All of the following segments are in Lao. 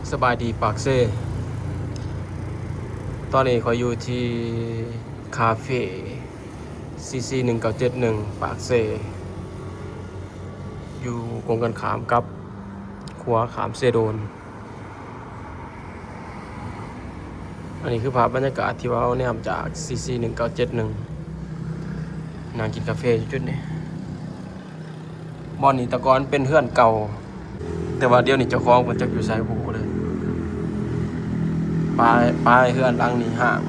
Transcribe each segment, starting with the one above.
ສະບາຍດີປາກເຊ. ຕອນນີ້ຂ້ອຍຢູ່ທີ່ຄາເຟ ຊີຊີ ໜຶ່ງເກົ້າເຈັດໜຶ່ງ ປາກເຊ, ຢູ່ກົງກັນຂ້າມກັບຂົວຂ້າມເຊໂດນ. ອັນນີ້ຄືພາບບັນຍາກາດທີ່ວ່າເຮົາແນມຈາກ ຊີຊີ ໜຶ່ງເກົ້າເຈັດໜຶ່ງ ນັ່ງກິນກາເຟຢູ່ຈຸດນີ້. ບ່ອນນີ້ແຕ່ກ່ອນເປັນເຮືອນເກົ່າ, ແຕ່ວ່າດຽວນີ້ເຈົ້າຂອງເພິ່ນຈັກຢູ່ໃສບໍ່ຮູ້ເລີຍ. ປາຍ ປາຍເຮືອນຫຼັງນີ້ຮ້າງ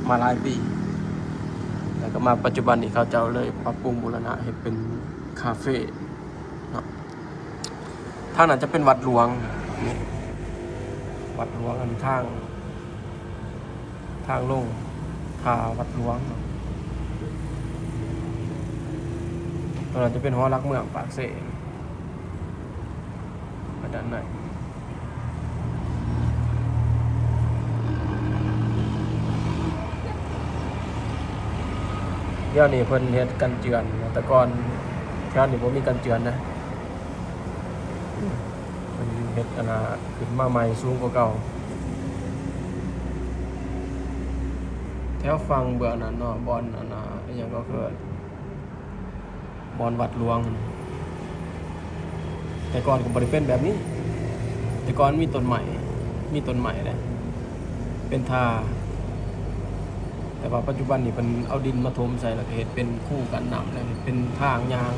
ມາຫຼາຍປີ, ແລ້ວກໍມາປັດຈຸບັນນີ້ເຂົາເຈົ້າເລີຍປັບປຸງບູລະນະເຮັດເປັນຄາເຟເນາະ. ທາງນັ້ນຈະເປັນວັດຫຼວງ, ນີ້ ວັດຫຼວງ, ອັນທາງ ທາງລົງທ່າວັດຫຼວງ. ຕົງນັ້ນຈະເປັນຫໍຫຼັກເມືອງປາກເຊ ໄປດ້ານໃນ. ດຽວນີ້ເພິ່ນເຮັດກັນເຈື່ອນ, ແຕ່ກ່ອນແຖວນີ້ບໍ່ມີກັນເຈື່ອນນະ. ເພິ່ນເຮັດອັນນ່າຂຶ້ນມາໃໝ່ສູງກວ່າເກົ່າ. ແຖວຝັ່ງເບື້ອງນັ້ນເນາະ, ບ່ອນອັນນ່າ ອີຫຍັງກໍຄື ບ່ອນວັດຫຼວງຫັ້ນ. ແຕ່ກ່ອນກໍບໍ່ໄດ້ເປັນແບບນີ້, ແຕ່ກ່ອນມີຕົ້ນໄມ້ ມີຕົ້ນໄມ້ແຫຼະ ເປັນທ່າ. ແຕ່ວ່າປັດຈຸບັນນີ້ເພິ່ນເອົາດິນມາຖົມໃສ່ ແລ້ວກໍເຮັດເປັນຄູກັນນ້ຳ ແລ້ວເຮັດເປັນທາງຍ່າງ.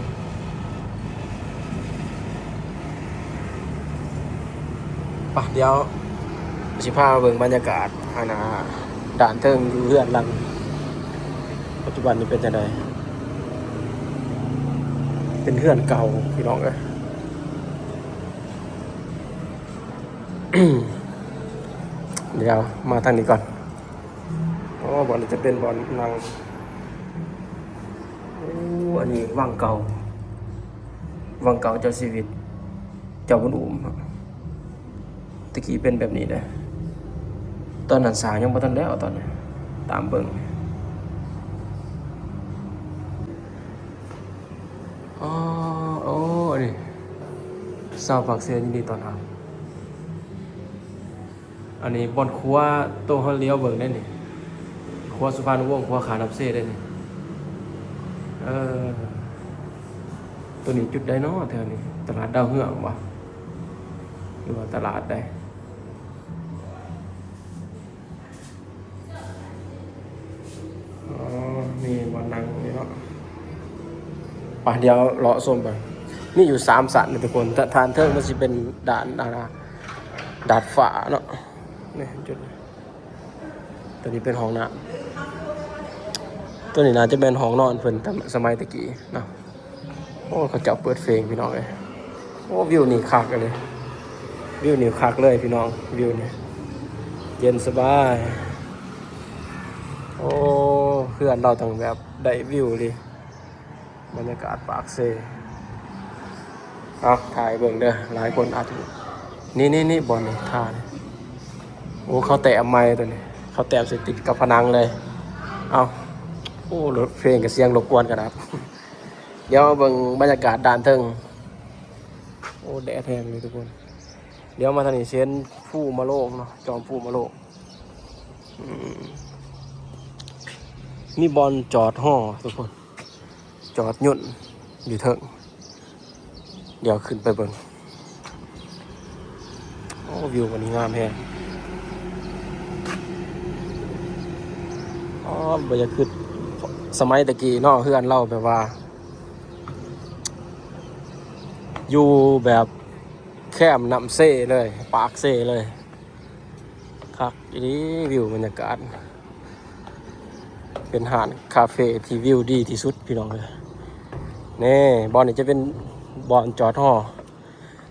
ປະ ດຽວຊິພາເບິ່ງບັນຍາກາດ ອັນນ່າ ດ້ານເທິງຢູ່ເຮືອນຫຼັງປັດຈຸບັນນີ້ເປັນຈັ່ງໃດ. ເປັນເຮືອນເກົ່າພີ່ນ້ອງເອີຍ. ດຽວມາທາງນີ້ກ່ອນ. ອໍ ບ່ອນນີ້ຈະເປັນບ່ອນນັ່ງ. ໂອ້ ອັນນີ້ວັງເກົ່າ, ວັງເກົ່າເຈົ້າຊີວິດ ເຈົ້າບຸນອຸ້ມ. ແຕ່ກີ້ເປັນແບບນີ້ເດ້, ຕອນນັ້ນສ້າງຍັງບໍ່ທັນແລ້ວ ຕອນນັ້ນ ຕາມເບິ່ງ. ອໍ ໂອ້ ອັນນີ້ ຊາວປາກເຊ ຍິນດີຕ້ອນຮັບ. ອັນນີ້ບ່ອນຂົວ ໂຕເຮົາຫຼຽວເບິ່ງໄດ້ນີ້, ຂົວສຸພານຸວົງ ຂົວຂ້ານ້ຳເຊໄດ້ນີ້. ເອີ ໂຕນີ້ຈຸດໃດເນາະແຖວນີ້? ຕະຫຼາດດາວເຮືອງບໍ່ ຫຼືວ່າຕະຫຼາດໃດ? ອໍ ມີບ່ອນນັ່ງນີ້ເນາະ. ໄປ ດຽວເລາະຊົມໄປ. ມີຢູ່ສາມຊັ້ນເດີທຸກຄົນ. ທາງເທິງມັນຊິເປັນດ້ານ ອ່າ ດາດຟ້າເນາະ. ນີ້ຈຸດ ຕົວນີ້ເປັນຫ້ອງນ້ຳ. ຕົວນີ້ໜ້າຈະແມ່ນຫ້ອງນອນເພິ່ນ ສະໄໝແຕ່ກີ້ເນາະ. ໂອ້ ເຂົາເຈົ້າເປີດເພງພີ່ນ້ອງເອີຍ. ໂອ້ ວິວນີ້ຄັກອີ່ຫຼີ, ວິວນີ້ຄັກເລີຍພີ່ນ້ອງ, ວິວນີ້ເຢັນສະບາຍ. ໂອ້ ເຮືອນລາວຕ້ອງແບບໄດ້ວິວອີ່ຫຼີ, ບັນຍາກາດປາກເຊ. ເອົາ ຖ່າຍເບິ່ງເດີ, ຫຼາຍຄົນອາດຈະ ນີ້ໆໆ ບ່ອນນີ້ ທ່ານີ້. ໂອ້ ເຂົາແຕ້ມໃໝ່ຕົວນີ້, ເຂົາແຕ້ມໃສ່ຕິດກັບຜະໜັງເລີຍ. ເອົາ ໂອ້ ລົດເພງກັບສຽງລົບກວນຂະໜາດ. ດຽວເບິ່ງບັນຍາກາດດ້ານເທິງ. ໂອ້ ແດດແຮງເລີຍທຸກຄົນ. ດຽວມາທາງນີ້ຊິເຫັນພູມະໂລງເນາະ, ຈອມພູມະໂລງ. ອືມ ມີບ່ອນຈອດຫໍທຸກຄົນ, ຈອດຍົນຢູ່ເທິງ. ດຽວຂຶ້ນໄປເບິ່ງ. ໂອ້ ວິວວັນນີ້ງາມແຮງ. ອໍ ບໍ່ຢາກຄິດສະໄໝແຕ່ກີ້ເນາະ, ເຮືອນລາວແບບວ່າຢູ່ແບບແຄມນ້ຳເຊເລີຍ, ປາກເຊເລີຍ. ຄັກອີ່ຫຼີ ວິວບັນຍາກາດ. ເປັນຮ້ານຄາເຟທີ່ວິວດີທີ່ສຸດພີ່ນ້ອງເອີຍ. ນີ້ ບ່ອນນີ້ຈະເປັນບ່ອນຈອດຫໍ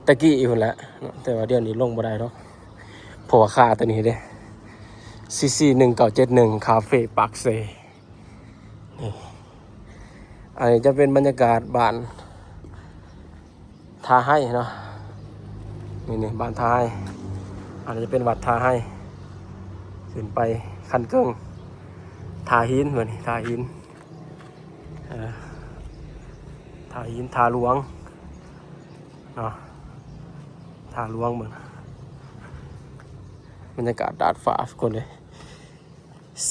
ແຕ່ກີ້ພຸ້ນແຫຼະເນາະ, ແຕ່ວ່າດຽວນີ້ລົງບໍ່ໄດ້ດອກ ເພາະວ່າຄາຕົວນີ້ເດ້. ຊີຊີ ໜຶ່ງເກົ້າເຈັດໜຶ່ງ ຄາເຟປາກເຊ. ນີ້ ອັນນີ້ຈະເປັນບັນຍາກາດບ້ານ ທ່າໄຮເນາະ. ນີ້ໆ ບ້ານທ່າໄຮ. ອັນນີ້ຈະເປັນວັດທ່າໄຮ. ຂຶ້ນໄປຄັນເກີງ ທ່າຫີນ ເບິ່ງນີ້ ທ່າຫີນ. ເອີ ທ່າຫີນ ທ່າຫຼວງເນາະ, ທ່າຫຼວງເບິ່ງ. ບັນຍາກາດດາດຟ້າທຸກຄົນເອີຍ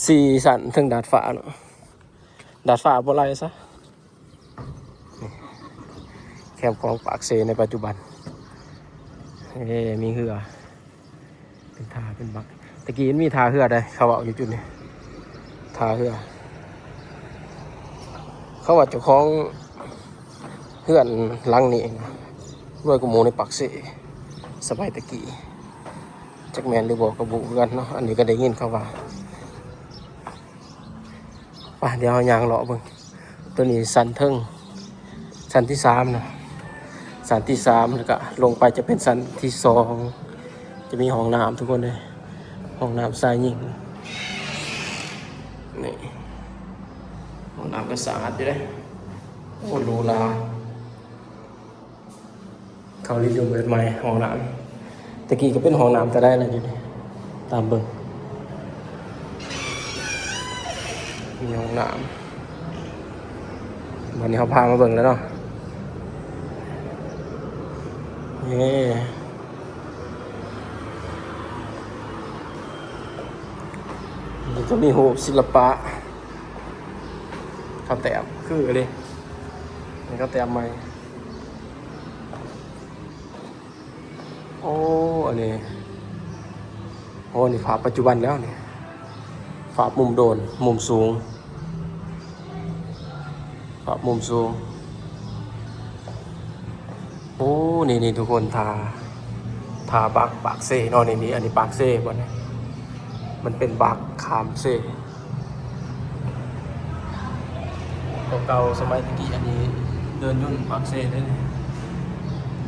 ສີ່ຊັ້ນເທິງດາດຟ້າເນາະ ດາດຟ້າບໍ່ໄລ່ຊະ. ນີ້ ແຄມຂອງປາກເຊໃນປັດຈຸບັນ ເອີ ມີເຮືອ ເປັນທ່າເປັນບັກ ຕະກີ້ມັນມີທ່າເຮືອໃດ໋ ເຂົາເວົ້າຢູ່ຈຸດນີ້ ທ່າເຮືອ ເຂົາວ່າເຈົ້າຂອງເຮືອນຫຼັງນີ້ລວຍກວ່າໝູ່ໃນປາກເຊ ສະໄໝຕະກີ້ ຈັກແມ່ນຫຼືບໍ່ກໍບໍ່ຮູ້ຄືກັນເນາະ ອັນນີ້ກໍໄດ້ຍິນເຂົາວ່າ. ໄປ ດຽວເຮົາຍ່າງເລາະເບິ່ງ ໂຕນີ້ຊັ້ນເທິງ ຊັ້ນທີສາມນະ ຊັ້ນທີສາມ ແລ້ວກະລົງໄປຈະເປັນຊັ້ນທີສອງ ຈະມີຫ້ອງນ້ຳທຸກຄົນເອີຍ ຫ້ອງນ້ຳຊາຍຍິງ ນີ້ ຫ້ອງນ້ຳກໍສະອາດຢູ່ເດ້ ໂອ້ ຫຼູຫຼາ. ເຂົາຣີໂນເວດໃໝ່ຫ້ອງນ້ຳ ແຕ່ກີ້ກໍເປັນຫ້ອງນ້ຳແຕ່ໃດລະຢູ່ນີ້ ຕາມເບິ່ງ ມີຫ້ອງນ້ຳ ບັດນີ້ເຮົາພາມາເບິ່ງແລ້ວເນາະ ນີ້ ນີ້ກໍມີຮູບສິລະປະ ເຂົາແຕ້ມຄືເລີຍ ນີ້ເຂົາແຕ້ມໃໝ່. ໂອ້ ອັນນີ້ ໂອ້ ນີ້ພາບປັດຈຸບັນແລ້ວນີ້ ພາບມຸມໂດຣນ ມຸມສູງ ພາບມຸມສູງ ໂອ້ ນີ້ໆ ທຸກຄົນ ທ່າ ທ່າບັກປາກເຊເນາະ ນີ້ໆ ອັນນີ້ປາກເຊບໍ່ນີ້ ມັນເປັນບັກຂ້າມເຊ. ເກົ່າໆ ສະໄໝຕະກີ້ ອັນນີ້ເດີ່ນຍົນປາກເຊເດ້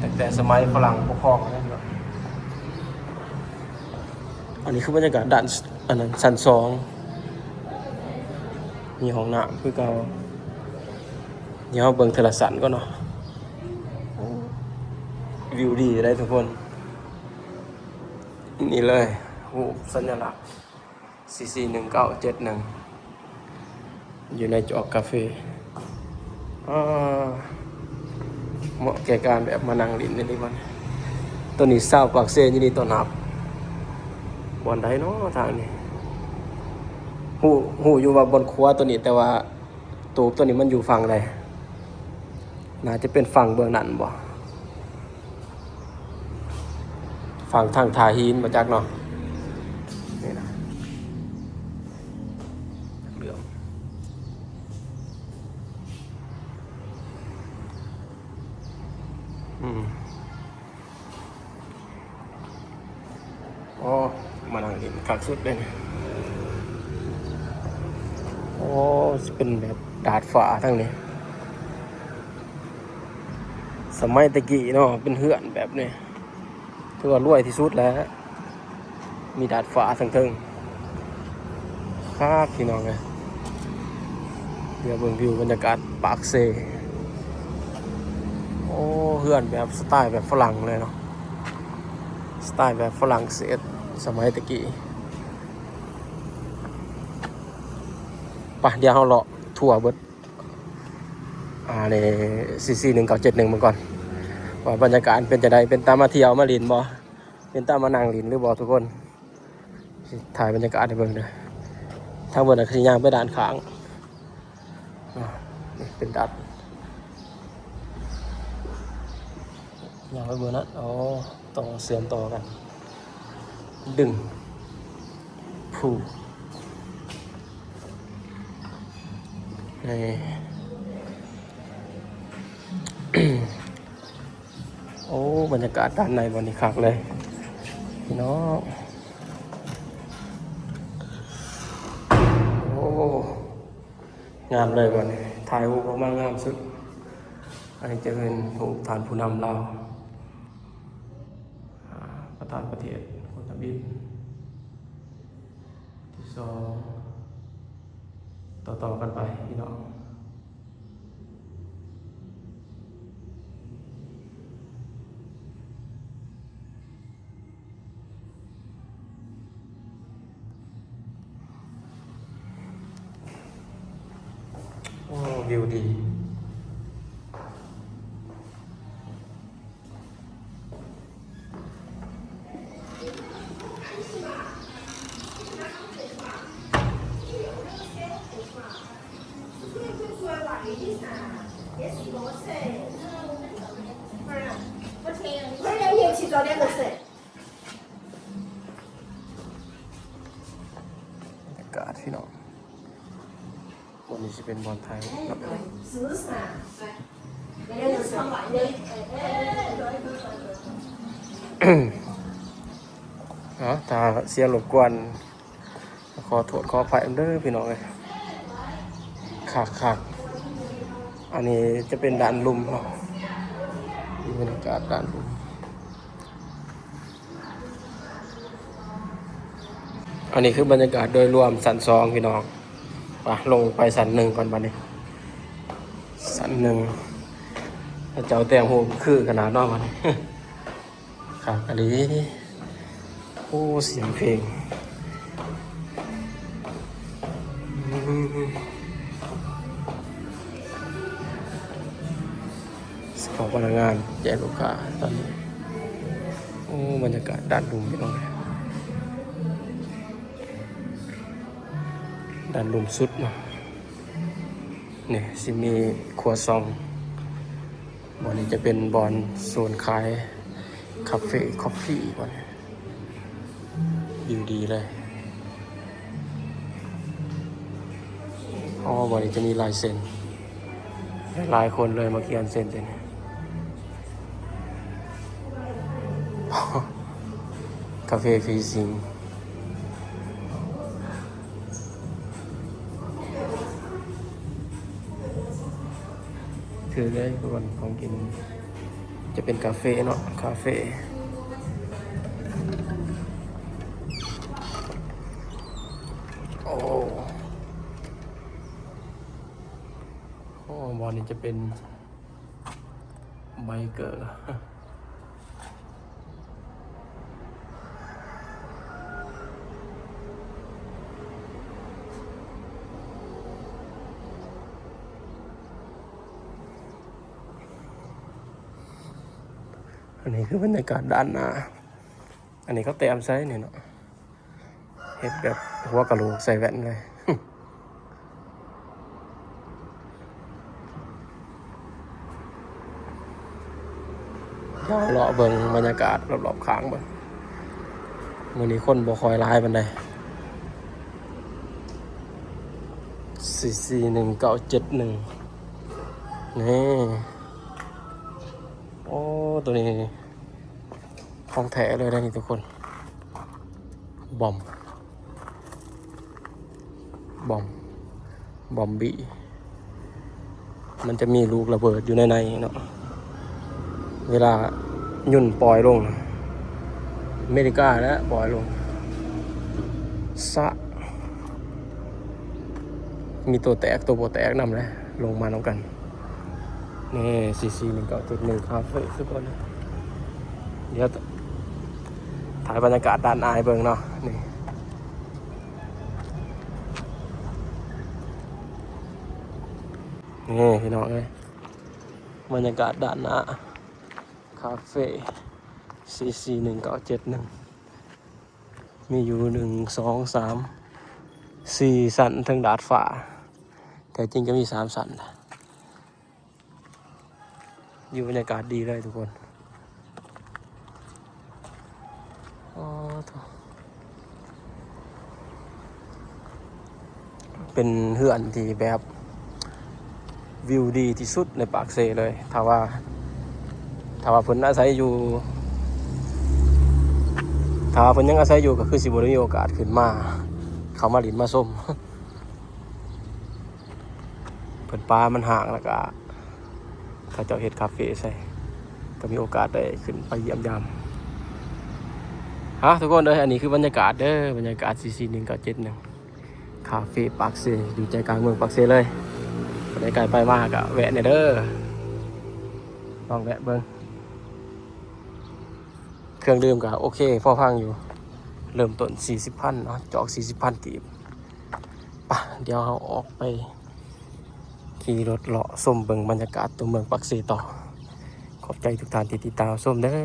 ຕັ້ງແຕ່ສະໄໝຝຣັ່ງປົກຄອງແລ້ວ. ອັນນີ້ຄືບັນຍາກາດດ້ານ ອັນນັ້ນ ຊັ້ນສອງ ມີຫ້ອງນ້ຳຄືເກົ່າ. ດຽວເຮົາເບິ່ງເທື່ອລະຊັ້ນກ່ອນເນາະ. ວິວດີເດ້ທຸກຄົນ. ນີ້ເລີຍ ຮູບສັນຍະລັກ ສີ່ສີ່ໜຶ່ງເກົ້າເຈັດໜຶ່ງ ຢູ່ໃນຈອກກາເຟ. ອາ ເໝາະແກ່ການແບບມານັ່ງຫຼິ້ນນີ້ເດ ມັນ ໂຕນີ້ຊາວປາກເຊຍິນດີຕ້ອນຮັບ. ບ່ອນໃດເນາະທາງນີ້? ຮູ້ ຮູ້ຢູ່ວ່າບ່ອນຄົວໂຕນີ້ ແຕ່ວ່າ ຕູບໂຕນີ້ມັນຢູ່ຝັ່ງໃດ? ໜ້າຈະເປັນຝັ່ງເບື້ອງນັ້ນບໍ່? ຝັ່ງທາງທ່າຫີນບໍ່ຈັກເນາະ. ນີ້ນະ ເຫຼືອງ ອືມ. ໂອ້ ມານັ່ງຫຼິ້ນຄັກສຸດເດ້ນີ້. ໂອ້ ຊິເປັນແບບດາດຟ້າທັງນີ້. ສະໄໝແຕ່ກີ້ເນາະ ເປັນເຮືອນແບບນີ້ ຖືວ່າລວຍທີ່ສຸດແລ້ວ. ມີດາດຟ້າເທິງໆ ຄັກພີ່ນ້ອງເອີຍ. ດຽວເບິ່ງວິວບັນຍາກາດປາກເຊ. ໂອ້ ເຮືອນແບບສະໄຕແບບຝຣັ່ງເລີຍເນາະ ສະໄຕແບບຝຣັ່ງເສດສະໄໝແຕ່ກີ້. ໄປ ດຽວເຮົາເລາະທົ່ວເບິດ ອ່າ ນີ້ ສີ່ສີ່ໜຶ່ງເກົ້າເຈັດໜຶ່ງ ເບິ່ງກ່ອນ ວ່າບັນຍາກາດເປັນຈັ່ງໃດ ເປັນຕາມາທ່ຽວມາຫຼິ້ນບໍ່ ເປັນຕາມານັ່ງຫຼິ້ນຫຼືບໍ່ທຸກຄົນ. ຊິຖ່າຍບັນຍາກາດໃຫ້ເບິ່ງເດີ. ທາງເບິ່ງນະ ຄືຊິຍ່າງໄປດ້ານຂ້າງເນາະ. ນີ້ເປັນດ້ານ ຍ່າງໄປເບິ່ງນະ. ໂອ້ ຕ້ອງເຊື່ອມຕໍ່ກັນ ດຶງ ພູ ນີ້. ໂອ້ ບັນຍາກາດດ້ານໃນບ່ອນນີ້ຄັກເລີຍພີ່ນ້ອງ. ໂອ້ ງາມເລີຍບ່ອນນີ້ ຖ່າຍຮູບອອກມາງາມສຸດ. ອັນນີ້ຈະເປັນຮູບທ່ານຜູ້ນຳລາວ ອ່າ ປະທານປະເທດໂຄທະບິນ ທີສອງ ຕໍ່ໆກັນໄປພີ່ນ້ອງ. ໂອ້ ວິວດີ. ອາກາດພີ່ນ້ອງ ບ່ອນນີ້ຊິເປັນບ່ອນຖ່າຍຮູບເນາະ ເນາະ ຖ້າສຽງລົບກວນ ຂໍໂທດຂໍອະໄພນຳເດີພີ່ນ້ອງເອີຍ ຄັກໆ ອັນນີ້ຈະເປັນດ້ານລຸ່ມເນາະ ບັນຍາກາດດ້ານລຸ່ມ ອັນນີ້ຄືບັນຍາກາດໂດຍລວມຊັ້ນສອງພີ່ນ້ອງ ໄປ ລົງໄປຊັ້ນໜຶ່ງກ່ອນບັດນີ້ ຊັ້ນໜຶ່ງ ເຂົາເຈົ້າແຕ່ງຮູບຄືຂະໜາດເນາະບັດນີ້ ຄັກອີ່ຫຼີ ໂອ້ ສຽງເພງ ສະເພາະພະນັກງານແຈກລູກຄ້າຕອນນີ້ ໂອ້ ບັນຍາກາດດ້ານລຸ່ມພີ່ນ້ອງ ດ້ານລຸ່ມສຸດເນາະ ນີ້ຊິມີຄົວຊອງ ບ່ອນນີ້ຈະເປັນບ່ອນໂຊນຂາຍຄາເຟ ຄອບຟີ່ ບ່ອນນີ້ ວິວດີເລີຍ ອໍ ບ່ອນນີ້ຈະມີລາຍເຊັນ ຫຼາຍໆຄົນເລີຍມາຂຽນເຊັນຢູ່ນີ້ ຄາເຟຟີຊິງ ຖືກເລີຍທຸກຄົນ ຂອງກິນຈະເປັນກາເຟເນາະ ກາເຟ ໂອ້ ໂອ້ ບ່ອນນີ້ຈະເປັນ ໄບເກີ ອັນນີ້ຄືບັນຍາກາດດ້ານໜ້າ ອັນນີ້ເຂົາແຕ້ມໃສ່ນີ້ເນາະ. ເຮັດແບບຫົວກະໂຫຼກໃສ່ແວ່ນເລີຍ. ດຽວເລາະເບິ່ງບັນຍາກາດລອບໆຂ້າງເບິ່ງ. ມື້ນີ້ຄົນບໍ່ຄ່ອຍຫຼາຍປານໃດ. ສີ່ສີ່ໜຶ່ງເກົ້າເຈັດໜຶ່ງ ນີ້. ໂອ້ ໂຕນີ້ ຂອງແທ້ເລີຍເດ້ນີ້ທຸກຄົນ. ບອມ ບອມ ບອມບີ ມັນຈະມີລູກລະເບີດຢູ່ໃນໃນເນາະ. ເວລາຍົນປ່ອຍລົງ ອາເມລິກາແຫຼະປ່ອຍລົງ ຊະ ມີໂຕແຕກໂຕບໍ່ແຕກນຳແຫຼະ ລົງມານຳກັນ. ນີ້ ສີ່ສີ່ໜຶ່ງເກົ້າເຈັດໜຶ່ງ ຄາເຟທຸກຄົນ. ດຽວຖ່າຍບັນຍາກາດດ້ານໃນເບິ່ງເນາະ. ນີ້ ນີ້ພີ່ນ້ອງເອີຍ ບັນຍາກາດດ້ານໜ້າຄາເຟ ສີ່ສີ່ໜຶ່ງເກົ້າເຈັດໜຶ່ງ. ມີຢູ່ ໜຶ່ງ ສອງ ສາມ ສີ່ ຊັ້ນເທິງດາດຟ້າ ແທ້ຈິງຈະມີ ສາມ ຊັ້ນ. ຢູ່ບັນຍາກາດດີເລີຍທຸກຄົນ. ອໍ ໂທ້ ເປັນເຮືອນທີ່ແບບ ວິວດີທີ່ສຸດໃນປາກເຊເລີຍ. ຖ້າວ່າ ຖ້າວ່າເພິ່ນອາໄສຢູ່ ຖ້າວ່າເພິ່ນຍັງອາໄສຢູ່ ກໍຄືຊິບໍ່ໄດ້ມີໂອກາດຂຶ້ນມາ ເຂົ້າມາຫຼິ້ນມາຊົມ. ເພິ່ນປ່າມັນຮ້າງ ແລ້ວກໍເຂົາເຈົ້າເຮັດຄາເຟໃສ່ ກໍມີໂອກາດໄດ້ຂຶ້ນໄປຢ້ຽມຢາມ. ຮະ ທຸກຄົນເອີຍ ອັນນີ້ຄືບັນຍາກາດເດີ ບັນຍາກາດ ສີ່ສີ່ໜຶ່ງເກົ້າເຈັດໜຶ່ງ ຄາເຟປາກເຊ ຢູ່ໃຈກາງເມືອງປາກເຊເລີຍ. ຜູ້ໃດໃກ້ໄປມາກໍແວະແດ່ເດີ ລອງແວະເບິ່ງ. ເຄື່ອງດື່ມກໍໂອເຄ ພໍຟັງຢູ່ ເລີ່ມຕົ້ນສີ່ສິບພັນເນາະ ຈອກສີ່ສິບພັນກີບ. ປະ ດຽວເຮົາອອກໄປຂີ່ລົດເລາະຊົມເບິ່ງບັນຍາກາດຕົວເມືອງປາກເຊຕໍ່. ຂອບໃຈທຸກທ່ານທີ່ຕິດຕາມຊົມເດີ.